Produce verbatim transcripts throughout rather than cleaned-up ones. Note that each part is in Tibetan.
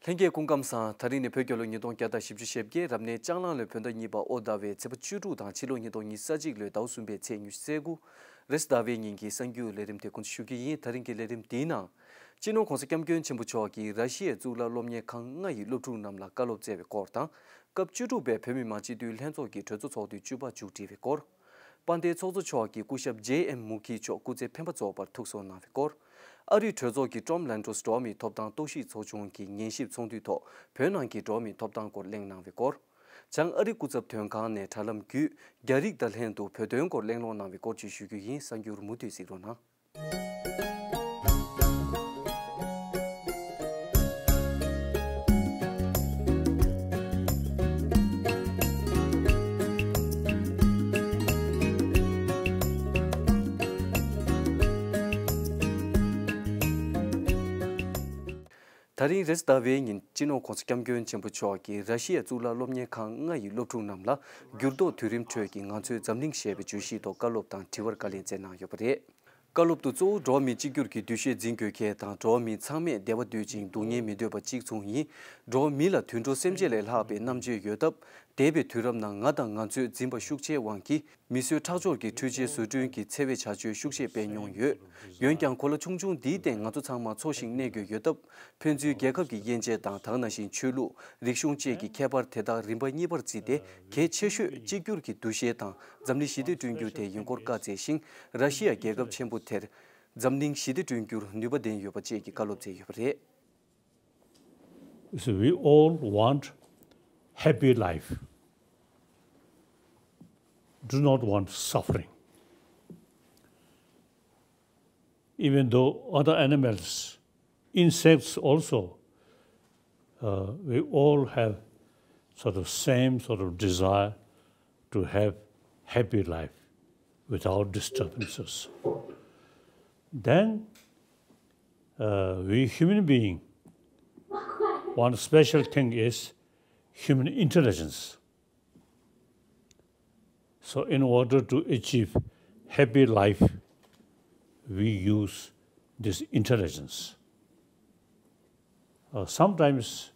ལྷན་རྒྱས་སྐུ་ཁམས་བཟང་། ད་རིང་ནི་བོད་རྒྱལ་ལོ་ཉིས་སྟོང་བརྒྱ་དང་བཞི་བཅུ་ཞེ་བརྒྱད། རབ་གནས་ལྕགས་གླང་ལོའི་བོད་ཟླ་གཉིས་པ་ཨོ་ཟླ་བའི་ཚེས་པ་བཅུ་དྲུག་དང་ཕྱི་ལོ་ཉིས་སྟོང་ཉི་ཤུ་རྩ་གཅིག་ལོའི་ཟླ་བ་གསུམ་པའི་ཚེས་ཉི་ཤུ་རྩ་དགུ། རེས་གཟའ་ཟླ་བའི་ཉིན་གྱི་གསར་འགྱུར་ལས་རིམ་དེ་འགོ་འཛུགས་ཞུ་གི་ཡིན། ད་རིང་གི་ལས་རིམ་འདིའི་ནང་། སྤྱི་ནོར་༸གོང་ས་༸སྐྱབས་མགོན་ཆེན་པོ་མཆོག་གིས་ར་ཤི་ཡའི་གཙུག་ལག་སློབ་གཉེར་ཁང་ལྔ་ཡི་སློབ་ཕྲུག་རྣམས་ལ་བཀའ་སློབ་སྩལ་བའི་སྐོར་དང་། སྐབས་བཅུ་དྲུག་པའི་བོད་མི་མང་སྤྱི་འཐུས་ལྷན་ཚོགས་ཀྱི་གྲོས་ཚོགས་ཚོགས་དུས་བཅུ་པ་མཇུག་སྒྲིལ་བའི་སྐོར། དཔལ་ལྡན་ཚོགས་གཙོ་མཆོག་གིས་སྐུ་ཞབས་ཇེ་ཨེམ་མུ་ཁི་མཆོག་སྐུ་ཚེ་འཕེན་པ་རྫོགས་པར་ཐུགས་གསོ་གནང་བའི་སྐོར། ཨ་རིའི་གྲོས་ཚོགས་ཀྱི་ཀྲོམ་ལན་ཌོས་འགྲོ་བ་མིའི་ཐོབ་ཐང་རྟོག་ཞིབ་ཚོགས་ཆུང་གི་ཉན་ཞིབ་ཚོགས་འདུའི་ཐོག་བོད་ནང་གི་འགྲོ་བ་མིའི་ཐོབ་ཐང་སྐོར་གླེང་གནང་བའི་སྐོར། བྱང་ཨ་རི་སྐུ་ཚབ་དོན་ཁང་ནས་དྲ་ལམ་བརྒྱུད་རྒྱ་རིགས་དང་ལྷན་དུ་བོད་དོན་སྐོར་གླེང་སློང་གནང་བའི་སྐོར་བཅས་ཞུ་རྒྱུ་ཡིན། གསར་འགྱུར་མུ་མཐུད་གཟིགས་རོགས་གནང་། ད་རིང་རེས་གཟའ་ཟླ་བའི་ཉིན་སྤྱི་ནོར་༸གོང་ས་༸སྐྱབས་མགོན་ཆེན་པོ་མཆོག་གིས་ར་ཤི་ཡའི་གཙུག་ལག་སློབ་གཉེར་ཁང་ལྔ་ཡི་སློབ་ཕྲུག་རྣམས་ལ་འགྱུར་ལྡོག་དུས་རིམ་ཁྲོད་ཀྱི་ང་ཚོའི་འཛམ་གླིང་ཞེས་པའི་བརྗོད་གཞིའི་ཐོག་བཀའ་སློབ་དང་དྲི་བར་བཀའ་ལན་སྩལ་གནང་ཡོད་པ་རེད། བཀའ་སློབ་ཏུ་གཙོ་བོ་འགྲོ་བ་མི་གཅིག་གྱུར་གྱི་འདུ་ཤེས་འཛིན་དགོས་གལ་དང་། འགྲོ་བ་མི་ཚང་མས་བདེ་བ་འདོད་ཅིང་སྡུག་བསྔལ་མི་འདོད་པ་གཅིག་མཚུངས་ཡིན། འགྲོ་བ་མི་ལ་དུད་འགྲོ་སེམས་ཅན་ལས་ལྷག་པའི་རྣམ་དཔྱོད་ཡོད་སྟབས། འདས་པའི་དུས་རབས་ནང་ང་དང་ང་ཚོས་འཛིན་པ་ཤུགས་ཆེའི་དབང་གིས། མི་གསོད་ཁྲག་སྦྱོར་གྱི་འཕྲུལ་ཆས་བཟོ་སྐྲུན་གྱི་འཚེ་བའི་བྱ་སྤྱོད་ཤུགས་ཆེ་སྤེལ་མྱོང་ཡོད། འོན་ཀྱང་གོ་ལ་ཆུང་ཆུང་འདིའི་སྟེང་ང་ཚོ་ཚང་མ་འཚོ་ཞིང་གནས་དགོས་ཡོད་སྟབས། ཕན་ཚུན་རྒྱལ་ཁབ་ཀྱི་དབྱེ་འབྱེད་དང་། ད་ག་ནང་བཞིན་ཆོས་ལུགས། རིག་གཞུང་བཅས་ཀྱི་ཁྱད་པར་དེ་དག་རིམ་པ་གཉིས་པར་བརྩིས་ཏེ། གལ་ཆེ་ཤོས་གཅིག་གྱུར་གྱི་འདུ་ཤེས་དང་འཛམ་གླིང་ཞི་བདེ་བསྐྲུན་རྒྱུ་དེ་ཡིན་སྐོར་བཀའ་སྩལ་ཞིང་། ར་ཤི་ཡ་རྒྱལ་ཁབ་ཆེན་པོ་དེར་འཛམ་གླིང་ཞི་བདེ་བསྐྲུན་རྒྱུར་ནུས་པ་ལྡན་ཡོད་པ་བཅས་ཀྱི་བཀའ་སློབ་སྩལ་ཡོད་པ་རེད། So we all want happy life. Do not want suffering. Even though other animals, insects also, uh, we all have sort of same sort of desire to have happy life without disturbances. Then uh, we human being, one special thing is human intelligence. So in order to achieve happy life, we use this intelligence. Uh, sometimes,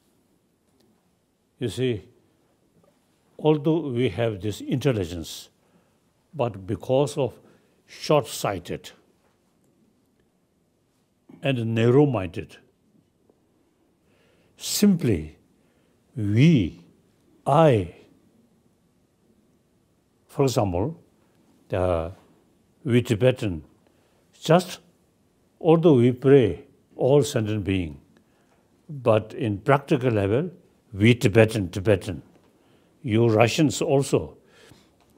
you see, although we have this intelligence, but because of short-sighted and narrow-minded, simply we, I, for example, uh, we Tibetan, just although we pray all sentient being, but in practical level, we Tibetan, Tibetan, you Russians also,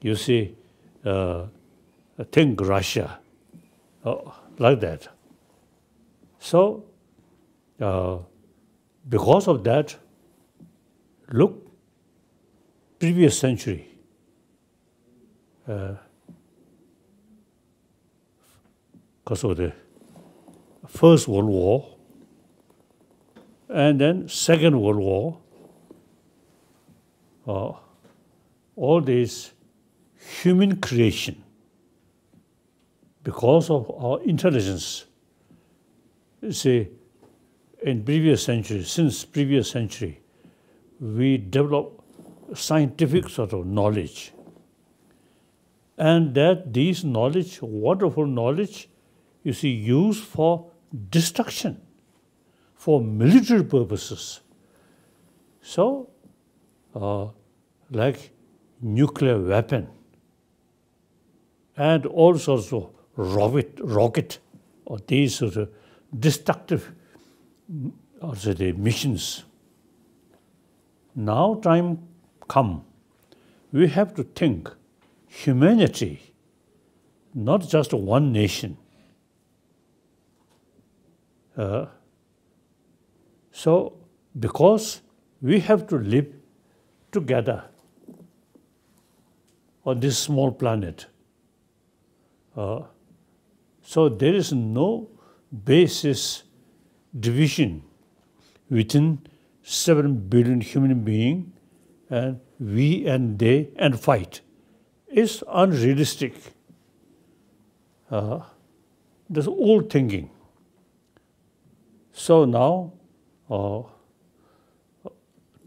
you see, uh, think Russia, uh, like that. So, uh, because of that, look, previous century, uh, ကဆိုးတယ် First World War and then Second World War, uh, all these human creation, because of our intelligence, you see, in previous century, since previous century, we develop scientific sort of knowledge. And that these knowledge, wonderful knowledge, you see, used for destruction, for military purposes. So, uh, like nuclear weapon and all sorts of rocket, rocket or these sort of destructive, mm, also the missions. Now time come, we have to think humanity, not just one nation. Uh, so, because we have to live together on this small planet, uh, so there is no basis division within seven billion human being and we and they and fight. It's unrealistic. Uh, that's old thinking. So now, uh,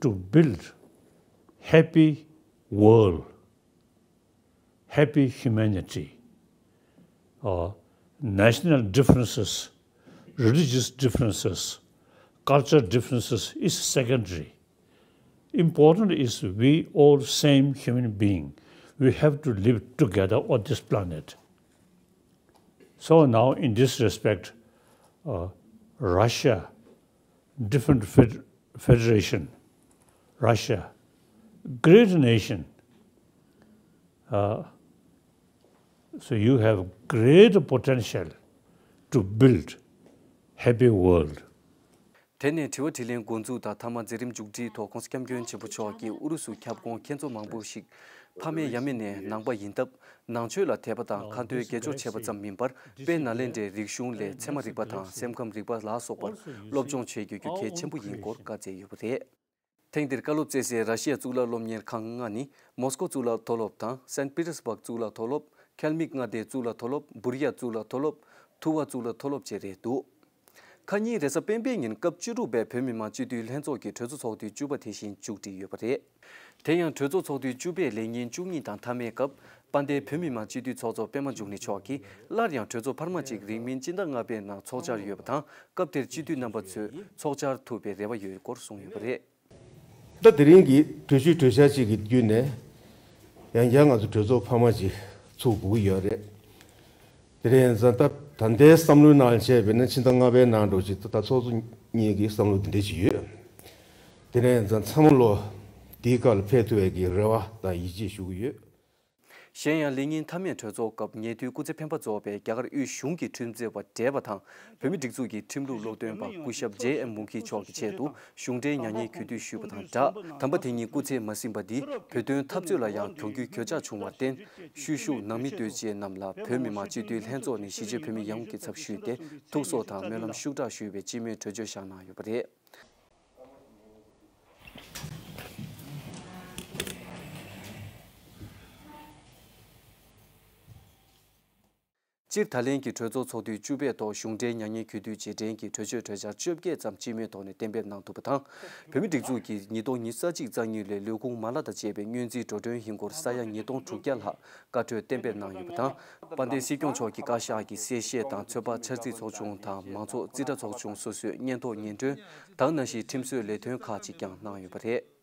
to build happy world, happy humanity. Uh, national differences, religious differences, cultural differences is secondary. Important is we all same human being. We have to live together on this planet. So now, in this respect, uh, Russia, different fed- federation, Russia, great nation. Uh, so you have great potential to build happy world. དེ་ནས་དྲི་བ་དྲིས་ལན་འགོ་འཛུགས་དང་མཐའ་མ་མཛད་རིམ་མཇུག་སྒྲིལ་ཐོག་༧གོང་ས་༧སྐྱབས་མགོན་ཆེན་པོ་མཆོག་གིས་ཨུ་རུ་སུ་ཁྱབ་ཁོངས་མཁན་ཚོགས་མང་པོ་ཞིག་ཕ་མེས་ཡང་མེས་ནས་ནང་པ་ཡིན་སྟབས། ནང་ཆོས་ལ་དད་པ་དང་ཁ་འདོན་དགེ་སྦྱོར་བྱེད་པ་ཙམ་མིན་པར། དཔལ་ནཱ་ལེནྡྲའི་རིག་གཞུང་ལས་ཚད་མ་རིག་པ་དང་སེམས་ཁམས་རིག་པ་ལ་སོགས་པར་སློབ་སྦྱོང་བྱེད་དགོས་རྒྱུ་གལ་ཆེན་པོ་ཡིན་སྐོར་བཀའ་སྩལ་ཡོད་པ་རེད། ཐེངས་འདིར་བཀའ་སློབ་སྩལ་སའི་ར་ཤི་ཡ་གཙུག་ལག་སློབ་གཉེར་ཁང་ལྔ་ནི། མོ་སྐོ་གཙུག་ལག་མཐོ་སློབ་དང་། སན་པི་ཏེར་སྦག་གཙུག་ལག་མཐོ་སློབ། ཁལ་མིག་མངའ་སྡེའི་གཙུག་ལག་མཐོ་སློབ། སྦུར་ཡ་གཙུག་ལག་མཐོ་སློབ། ཐུ་ཝ་གཙུག་ལག་མཐོ་སློབ་བཅས་རེད་འདུག་ཁ་ཉིན་རེས་གཟའ་སྤེན་པའི་ཉིན་སྐབས་བཅུ་དྲུག་པའི་བོད་མི་མང་སྤྱི་འཐུས་ལྷན་ཚོགས་ཀྱི་གྲོས་ཚོགས་ཚོགས་དུས་བཅུ་པ་དེ་བཞིན་མཇུག་སྒྲིལ་ཡོད་པ་རེད། དེ་ཡང་གྲོས་ཚོགས་ཚོགས་དུས་བཅུ་པའི་ལས་ཉིན་བཅུ་གཉིས་དང་མཐའ་མའི་སྐབས་དཔལ་ལྡན་བོད་མི་མང་སྤྱི་འཐུས་ཚོགས་གཙོ་པད་མ་འབྱུང་གནས་མཆོག་གིས་སླར་ཡང་གྲོས་ཚོགས་འཕར་མ་གཅིག་རིང་མིན་སྤྱི་ཟླ་ལྔ་པའི་ནང་ཚོགས་འཆར་ཡོད་པ་དང་། སྐབས་དེར་སྤྱི་འཐུས་རྣམ་པ་ཚོས་ཚོགས་བཅར་ཐུབ་པའི་རེ་བ་ཡོད་སྐོར་གསུངས་ཡོད་པ་རེད། ད་དེ་རིང་གི་གྲོས་ཆོད་གྲོས་འཆར་གཅིག་གི་བརྒྱུད་ནས་ཡང་བསྐྱར་ང་ཚོ་གྲོས་ཚོགས་འཕར་མ་གཅིག་ཚུགས་དགོས་ཀྱི་ཡོད་རེད། དེ་རེད་ཙང་ད་ད་ལྟའི་བསམ་བློའི་ནང་བྱས་པས་ན་ཕྱི་ཟླ་ལྔ་པའི་ནང་འགྲོ་ཅིག་ད་ཚོགས་གཙོ་གཉིས་ཀྱི་བསམ་བློ་འདི་འདྲ་ཅིག་ཡོད། དེ་རེད་ཙང་ཚང་མ་ལོ་འདིའི་སྐབས་ལ་ཕེབས་ཐུབ་པའི་གི་རེ་བ་དང་ཡིད་ཆེས་ཞུ་གི་ཡོད། གཞན་ཡང་ལས་ཉིན་མཐའ་མའི་གྲོས་ཚོགས་སྐབས་ཉེ་དུས་སྐུ་ཚེ་འཕེན་པ་རྫོགས་པའི་རྒྱ་གར་དབུས་གཞུང་གི་ཁྲིམས་རྩོད་པ་བགྲེས་པ་དང་བོད་མི་སྒྲིག་འཛུགས་ཀྱི་ཁྲིམས་ལུགས་སློབ་སྟོན་པ་སྐུ་ཞབས་ཇེ་ཨེམ་མུ་ཁི་མཆོག་གི་ཆེད་དུ་གཞུང་འབྲེལ་མྱ་ངན་གུས་འདུད་ཞུས་པ་དང་སྦྲགས། དམ་པ་དེ་ཉིད་སྐུ་ཚེ་མ་ཟིན་པ་འདི་བོད་དོན་འཐབ་རྩོད་ལ་ཡང་གྱོང་གུད་གོད་ཆག་བྱུང་བར་བརྟེན། ཤུལ་བཞུགས་ནང་མི་ལྟོས་བཅས་རྣམས་ལ་བོད་མི་མང་སྤྱི་འཐུས་ལྷན་ཚོགས་ནས་གཞིས་བྱེས་བོད་མི་ཡོངས་ཀྱི་ཚབ་ཞུས་ཏེ་ཐུགས་གསོ་དང་སྨོན་ལམ་ཤུགས་དྲག་ཞུས་པའི་སྤྱི་མོས་གྲོས་ཆོད་བཞག་གནང་ཡོད་པ་རེད། སྤྱིར་ད་ལན་གྱི་གྲོས་ཚོགས་ཚོགས་དུས་བཅུ་པའི་ཐོག་གཞུང་འབྲེལ་མྱ་ངན་གུས་འདུད་རྗེས་དྲན་གྱི་གྲོས་ཆོད་གྲོས་འཆར་བཅོ་བརྒྱད་ཙམ་སྤྱི་མོས་ཐོག་ནས་གཏན་འབེབས་གནང་ཐུབ་པ་དང་། བོད་མི་སྒྲིག་འཛུགས་ཀྱི་ཉིས་སྟོང་ཉི་ཤུ་རྩ་གཅིག་རྩ་གཉིས་ལོའི་ལས་ཁུངས་མ་ལག་དང་བཅས་པའི་སྔོན་རྩིས་འགྲོ་གྲོན་ཡིན་སྐོར་ས་ཡ་ཉིས་སྟོང་དྲུག་བརྒྱ་ལྷག་བཀའ་འཁྲོལ་གཏན་འབེབས་གནང་ཡོད་པ་དང་། དཔལ་ལྡན་སྲིད་སྐྱོང་མཆོག་གིས་བཀའ་ཤག་གི་གསལ་བཤད་དང་ཚོད་དཔག་འཆར་རྩིས་ཚོགས་ཆུང་དང་མང་ཚོགས་རྩིས་ཁྲ་ཚོགས་ཆུང་སོ་སོའི་སྙན་ཐོ་སྙན་སྒྲོན་དང་ནང་བཞིན་ཁྲིམས་བཟོའི་ལས་དོན་ཁག་ཅིག་ཀྱང་གནང་ཡོད་པ་རེད།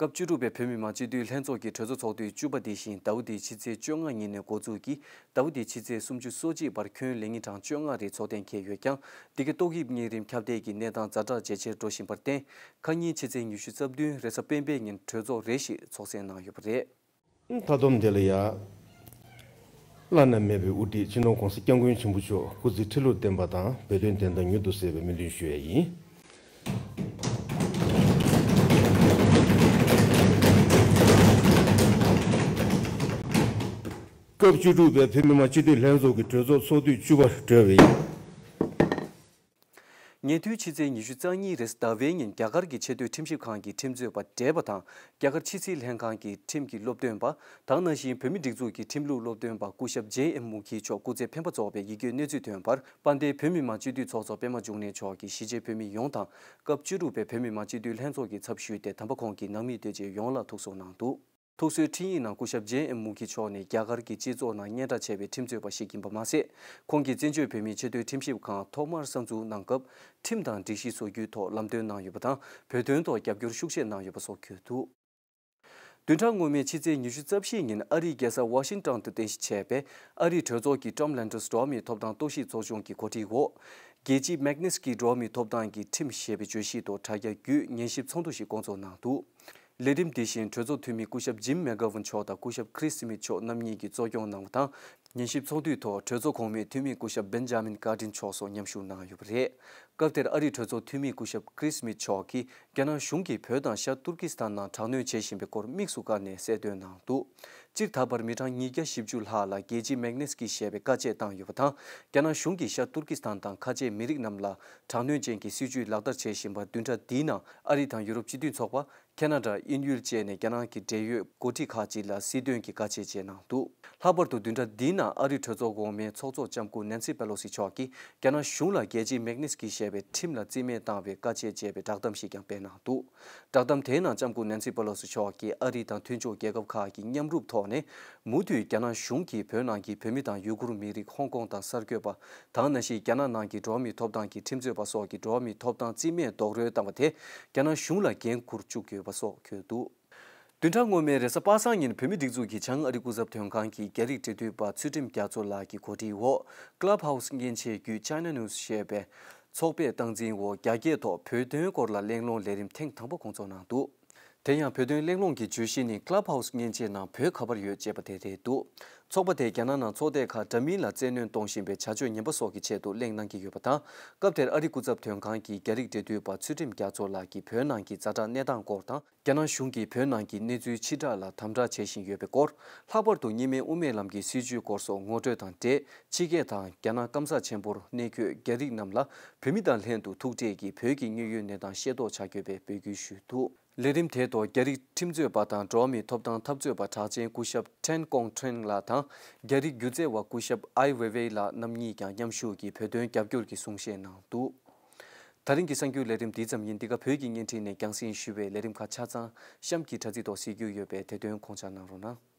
སྐབས་བཅུ་དྲུག་པའི་བོད་མི་མང་སྤྱི་འཐུས་ལྷན་ཚོགས་ཀྱི་གྲོས་ཚོགས་ཚོགས་དུས་བཅུ་པ་འདི་བཞིན་ཟླ་བ་འདིའི་ཕྱི་ཚེས་བཅོ་ལྔ་ཉིན་ནས་འགོ་འཛུགས་ཀྱིས་ཟླ་བ་འདིའི་ཕྱི་ཚེས་སུམ་ཅུ་སོ་གཅིག་བར་ཁྱོན་ལས་ཉིན་གྲངས་བཅོ་ལྔ་རེ་འཚོགས་གཏན་འཁེལ་ཡོད་ཀྱང་། འདི་གའི་ཏོག་དབྱིབས་གཉན་རིམས་ཁྱབ་གདལ་གྱི་གནས་སྟངས་ཛ་དྲག་ཇེ་ཆེར་འགྲོ་བཞིན་པར་བརྟེན། ཁ་ཉིན་ཕྱི་ཚེས་ཉི་ཤུ་རྩ་བདུན་རེས་གཟའ་སྤེན་པའི་ཉིན་གྲོས་ཚོགས་རེ་ཞིག་ཚོགས་གསན་གནང་ཡོད་པ་རེད། མཐའ་སྡོམ་དེ་ལ་ཡ། བླ་ན་མེད་པའི་དབུ་ཁྲིད་སྤྱི་ནོར་༧གོང་ས་༧སྐྱབས་མགོན་ཆེན་པོ་མཆོག་སྐུ་ཚེ་ཁྲི་ལོར་བརྟན་པ་དང་བོད་དོན་བདེན་མཐའ་མྱུར་དུ་གསལ་བའི་སྨོན་འདུན་ཞུ་ཡ་ཡིན། སྐབས་བཅུ་དྲུག་པའི་བོད་མི་མང་སྤྱི་འཐུས་ལྷན་ཚོགས་ཀྱི་གྲོས་ཚོགས་ཚོགས་དུས་བཅུ་པ་གྲོལ་བ་ཡིན། ཉེ་དུས་ཕྱི་ཚེས་ཉི་ཤུ་རྩ་གཉིས་རེས་ཟླ་བའི་ཉིན་རྒྱ་གར་གྱི་ཆེས་མཐོའི་ཁྲིམས་ཞིབ་ཁང་གི་ཁྲིམས་རྩོད་པ་བགྲེས་པ་དང་རྒྱ་གར་ཕྱི་སྲིད་ལྷན་ཁང་གི་ཁྲིམས་ཀྱི་སློབ་སྟོན་པ་དང་ནང་བཞིན་བོད་མིའི་སྒྲིག་འཛུགས་ཀྱི་ཁྲིམས་ལུགས་སློབ་སྟོན་པ་སྐུ་ཞབས་ཇེ་ཨེམ་མུ་ཁི་མཆོག་སྐུ་ཚེ་འཕེན་པ་རྫོགས་པའི་ཡིད་སྐྱོའི་གནས་ཚུལ་ཐོན་པར་དཔལ་ལྡན་བོད་མི་མང་སྤྱི་འཐུས་ཚོགས་གཙོ་པད་མ་འབྱུང་གནས་མཆོག་གིས་གཞིས་བྱེས་བོད་མི་ཡོངས་དང་སྐབས་བཅུ་དྲུག་པའི་བོད་མི་མང་སྤྱི་འཐུས་ལྷན་ཚོགས་ཀྱི་ཚབ་ཞུས་ཏེ་དམ་པ་ཁོང་གི་ནང་མི་ལྟོས་བཅས་ཡོངས་ལ་ཐུགས་གསོ་གནང་འདུག་ཐུགས་གསོའི་འཕྲིན་ཡིག་ནང་སྐུ་ཞབས་ཇེ་ཨེམ་མུ་ཁི་མཆོག་ནི་རྒྱ་གར་གྱི་སྤྱི་ཚོགས་ནང་སྙན་གྲགས་ཆེ་བའི་ཁྲིམས་རྩོད་པ་ཞིག་ཡིན་པ་མ་ཟད། ཁོང་གིས་བཙན་བྱོལ་བོད་མིའི་ཆེས་མཐོའི་ཁྲིམས་ཞིབ་ཁང་ཐོག་མར་གསར་འཛུགས་གནང་སྐབས་ཁྲིམས་དང་སྒྲིག་གཞི་བཟོ་རྒྱུའི་ཐོག་ལམ་སྟོན་གནང་ཡོད་པ་དང་བོད་དོན་ཐོག་རྒྱབ་སྐྱོར་ཤུགས་ཆེ་གནང་ཡོད་པ་སོགས་བཀོད་འདུག་བདུན་ཕྲག་སྔོན་མའི་ཕྱི་ཚེས་ཉི་ཤུ་རྩ་བཞི་ཉིན་ཨ་རིའི་རྒྱལ་ས་ཝ་ཤིང་ཊོན་དུ་རྟེན་གཞི་བྱས་པའི་ཨ་རིའི་གྲོས་ཚོགས་ཀྱི་ཊམ་ལན་ཌར་འགྲོ་བ་མིའི་ཐོབ་ཐང་རྟོག་ཞིབ་ཚོགས་ཆུང་གི་གོ་སྒྲིག་འོག་རྒྱལ་སྤྱི་མེག་ནི་སི་ཀི་འགྲོ་བ་མིའི་ཐོབ་ཐང་གི་ཁྲིམས་ཞེས་པའི་བརྗོད་གཞི་ཐོག་དྲ་རྒྱ་བརྒྱུད་ཉན་ཞིབ་ཚོགས་འདུ་ཞིག་བསྐོང་ཚོགས་གནང་འདུག་ལས་རིམ་འདི་བཞིན་གྲོས་ཚོགས་འཐུས་མི་སྐུ་ཞབས་ཇིམ་མེག་གྷ་ཝན་མཆོག་དང་སྐུ་ཞབས་ཁྲིས་སི་མིད་མཆོག་རྣམ་གཉིས་ཀྱིས་གཙོ་སྐྱོང་གནང་བ་དང་། ཉན་ཞིབ་ཚོགས་འདུའི་ཐོག་གྲོས་ཚོགས་གོང་མའི་འཐུས་མི་སྐུ་ཞབས་བེན་ཇ་མིན་ཀར་ཏིན་མཆོག་སོགས་མཉམ་ཞུགས་གནང་ཡོད་པ་རེད། སྐབས་དེར་ཨ་རིའི་གྲོས་ཚོགས་འཐུས་མི་སྐུ་ཞབས་ཁྲིས་སི་མིད་མཆོག་གིས་རྒྱ་ནག་གཞུང་གིས་བོད་དང་ཤར་ཏུར་ཀི་སི་ཐན་ནང་དྲག་གནོན་བྱེད་བཞིན་པའི་སྐོར་དམིགས་སུ་བཀར་ནས་གསལ་སྟོན་གནང་འདུག་སྤྱིར་ད་བར་མི་གྲངས་ཉིས་བརྒྱ་བཞི་བཅུ་ལྷག་ལ་རྒྱལ་སྤྱི་མེག་ནི་སི་ཀི་ཞེས་པའི་བཀའ་ཆད་བཏང་ཡོད་པ་དང་། རྒྱ་ནག་གཞུང་གིས་ཤར་ཏུར་ཀི་སི་ཐན་དང་ཁ་ཆེའི་མི་རིགས་རྣམས་ལ་དྲག་གནོན་ཅན་གྱི་སྲིད་བྱུས་ལག་བསྟར་བྱེད་བཞིན་པ་བདུན་ཕྲག་འདིའི་ནང་ཨ་རི་དང་ཡུ་རོབ་སྤྱི་མཐུན་ཚོགས་པ། ཁེ་ན་ཌ། དབྱིན་ཡུལ་བཅས་ནས་རྒྱ་ནག་གི་འབྲེལ་ཡོད་འགོ་ཁྲིད་ཁག་ཅིག་ལ་སྲིད་དོན་གྱི་བཀའ་ཆད་བཅས་གནང་འདུག་ལྷག་པར་དུ་བདུན་ཕྲག་འདིའི་ནང་ཨ་རིའི་གྲོས་ཚོགས་འོག་མའི་ཚོགས་གཙོ་ལྕམ་སྐུ་ནན་སི་པེ་ལོ་སི་མཆོག་གིས་རྒྱ་ནག་གཞུང་ལ་རྒྱལ་སྤྱིའི་མེག་ནི་སི་ཀི་ ཞེས་པའི་ཁྲིམས་ལ་རྩིས་མེད་བཏང་བའི་བཀའ་ཆད་ཅེས་པའི་བསྒྲགས་གཏམ་ཞིག་ཀྱང་སྤེལ་གནང་འདུག་བསྒྲགས་གཏམ་དེའི་ནང་ལྕམ་སྐུ་ནན་སི་པ་ལོ་སི་མཆོག་གིས་ཨ་རི་དང་མཐུན་ཕྱོགས་རྒྱལ་ཁབ་ཁག་གི་མཉམ་རུབ་ཐོག་ནས་མུ་མཐུད་རྒྱ་ནག་གཞུང་གིས་བོད་ནང་གི་བོད་མི་དང་ཡུ་གུར་མི་རིགས། ཧོང་ཀོང་དང་གསར་འགོད་པ། དེ་ནང་བཞིན་རྒྱ་ནག་ནང་གི་འགྲོ་བ་མིའི་ཐོབ་ཐང་གི་ཁྲིམས་རྩོད་པ་སོགས་ཀྱི་འགྲོ་བ་མིའི་ཐོབ་ཐང་རྩིས་མེད་རྡོག་རོལ་བཏང་བ་དེ་རྒྱ་ནག་གཞུང་ལ་འགན་འཁུར་བཅུག་ཡོད་པ་སོགས་འཁོད་འདུག་བདུན་ཕྲག་སྔོན་མའི་རེས་གཟའ་པ་སངས་ཉིན་བོད་མིའི་སྒྲིག་འཛུགས་ཀྱི་བྱང་ཨ་རི་སྐུ་ཚབ་དོན་ཁང་གི་རྒྱ་རིགས་འབྲེལ་མཐུད་པ་ཚུལ་ཁྲིམས་རྒྱ་མཚོ་ལགས་ཀྱི་གོ་སྒྲིག་འོག Clubhouse་མཉེན་ཆས་བརྒྱུད་China News་ཞེས་པའི་ཚོགས་པས་སྟངས་འཛིན་འོག་རྒྱ་སྐད་ཐོག་བོད་དོན་སྐོར་ལ་གླེང་སློང་ལས་རིམ་ཐེངས་དང་པོ་སྐོང་ཚོགས་གནང་འདུག་དེ་ཡང་བོད་དོན་གླེང་སློང་གི་བརྗོད་གཞི་ནི་Clubhouse་མཉེན་ཆས་ནང་བོད་ག་པར་ཡོད་ཅེས་པ་དེ་རེད་འདུག་ཚོགས་པ་དེས་རྒྱ་ནག་ནང་ཚོགས་སྡེ་ཁག་འདྲ་མིན་ལ་བཙན་གནོན་གཏོང་བཞིན་པའི་བྱ་སྤྱོད་ངན་པ་སོགས་ཀྱི་ཆེད་དུ་གླེང་གནང་གི་ཡོད་པ་དང་། སྐབས་དེར་ཨ་རི་སྐུ་ཚབ་དོན་ཁང་གི་རྒྱ་རིགས་འབྲེལ་མཐུད་པ་ཚུལ་ཁྲིམས་རྒྱ་མཚོ་ལགས་ཀྱིས་བོད་ནང་གི་ཛ་དྲག་གནས་སྟངས་སྐོར་དང་། རྒྱ་ནག་གཞུང་གིས་བོད་ནང་གི་གནས་ཚུལ་ཕྱི་བསྒྲགས་ལ་དམ་དྲག་བྱེད་བཞིན་ཡོད་པའི་སྐོར། ལྷག་པར་དུ་གཉིས་སྨན་དབུ་མའི་ལམ་གྱི་སྲིད་བྱུས་སྐོར་སོགས་ངོ་སྤྲོད་དང་འབྲེལ། ཕྱི་རྒྱལ་དང་རྒྱ་ནག་སྐམ་ས་ཆེན་པོར་གནས་འཁོད་རྒྱ་རིགས་རྣམས་ལ་བོད་མི་དང་ལྷན་དུ་ཐུག་འཕྲད་ཀྱིས་བོད་ཀྱི་དངོས་ཡོད་གནས་སྟངས་ཤེས་རྟོགས་བྱ་དགོས་པའི་འབོད་སྐུལ་ཞུས་འདུག་ལས་རིམ་དེའི་ཐོག་རྒྱ་རིགས་ཁྲིམས་རྩོད་པ་དང་འགྲོ་བ་མིའི་ཐོབ་ཐང་འཐབ་རྩོད་པ་གྲགས་ཅན་སྐུ་ཞབས་ཁྲེན་ཀོང་ཁྲེན་ལགས་དང་། རྒྱ་རིགས་སྒྱུ་རྩལ་བ་སྐུ་ཞབས་ཨའི་ཝེ་ཝེ་ལགས་རྣམ་གཉིས་ཀྱང་མཉམ་ཞུགས་ཀྱིས་བོད་དོན་རྒྱབ་སྐྱོར་གྱི་གསུང་བཤད་གནང་འདུག་ད་རིང་གི་གསར་འགྱུར་ལས་རིམ་འདི་ཙམ་ཡིན། འདི་ག་བོད་ཀྱི་བརྙན་འཕྲིན་ནས་རྒྱང་སྲིང་ཞུ་བའི་ལས་རིམ་ཁག་ཆ་ཚང་གཤམ་གྱི་དྲ་ཚིགས་ཐོག་གཟིགས་རྒྱུ་ཡོད་པས་དེ་དོན་ཁོང་ཆ་གནང་རོགས་གནང་།